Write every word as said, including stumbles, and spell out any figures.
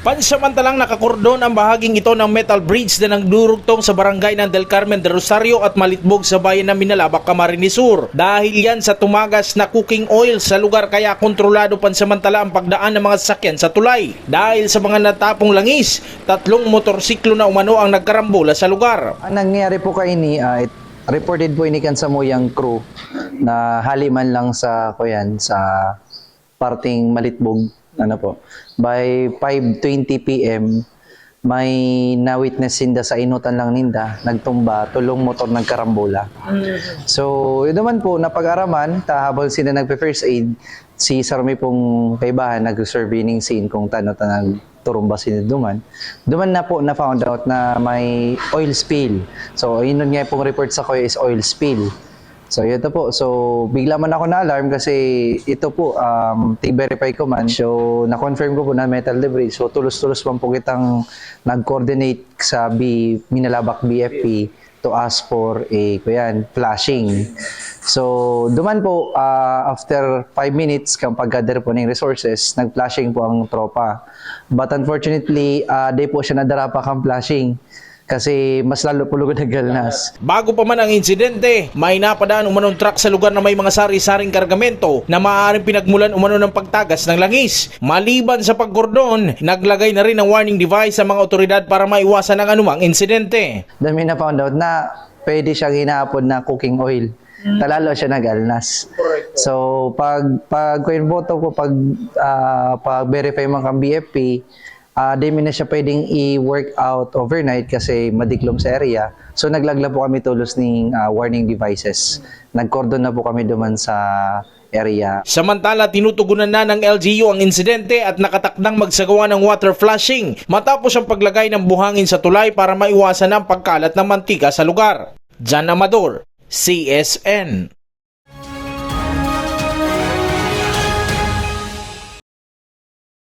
Pansamantalang nakakordon ang bahaging ito ng metal bridge na nagdurugtong sa barangay ng Del Carmen del Rosario at Malitbog sa bayan ng Minalabac, Camarines Sur. Dahil yan sa tumagas na cooking oil sa lugar, kaya kontrolado pansamantala ang pagdaan ng mga sasakyan sa tulay. Dahil sa mga natapong langis, tatlong motorsiklo na umano ang nagkarambola sa lugar. Ang nangyari po kaini, ah, it- reported po ini kan samuyang crew na hali man lang sa, kuyan, sa parting Malitbog, ano po, by five twenty p m, may na-witness sinda sa inutan lang ninda, nagtumba, tulong motor nagkarambola. So, yun naman po, napag-araman, ta habang sila nagpe-first aid, si Sarmi pong kaibahan nag-survey ning scene kung tano ta nagturumba sila duman. Duman na po na-found out na may oil spill. So, yun nga pong report sa kuya is oil spill. So, ito po. So, bigla man ako na-alarm kasi ito po, um, tig-verify ko man. So, na-confirm ko po na metal debris. So, tulos-tulos man po kitang nag-coordinate sa B, Minalabac B F P to ask for a, kuyan, flashing. So, duman po, ah, after five minutes, kang pag-gather po ng resources, nag-flashing po ang tropa. But unfortunately, ah, di po siya nadarapa kang flashing. Kasi mas lalo po lugod naggalnas. Bago pa man ang insidente, may napadaan umanong truck sa lugar na may mga sari-saring kargamento na maaaring pinagmulan umano ng pagtagas ng langis. Maliban sa pagkordon, naglagay na rin ng warning device sa mga otoridad para maiwasan ang anumang insidente. Then may na-found out na pwede siyang inaapod na cooking oil. Talalo siya nag-alnas. So, pag, pag kuya, boto ko, pag, ah, pag-verify man kang B F P, ah, di mi na siya pwedeng i-work out overnight kasi madiklom sa area. So, naglagla po kami tulos ning, ah, warning devices. Nag-cordon na po kami duman sa area. Samantala, tinutugunan na ng L G U ang insidente at nakatakdang magsagawa ng water flushing matapos ang paglagay ng buhangin sa tulay para maiwasan ang pagkalat ng mantika sa lugar. Jan Amador, C S N.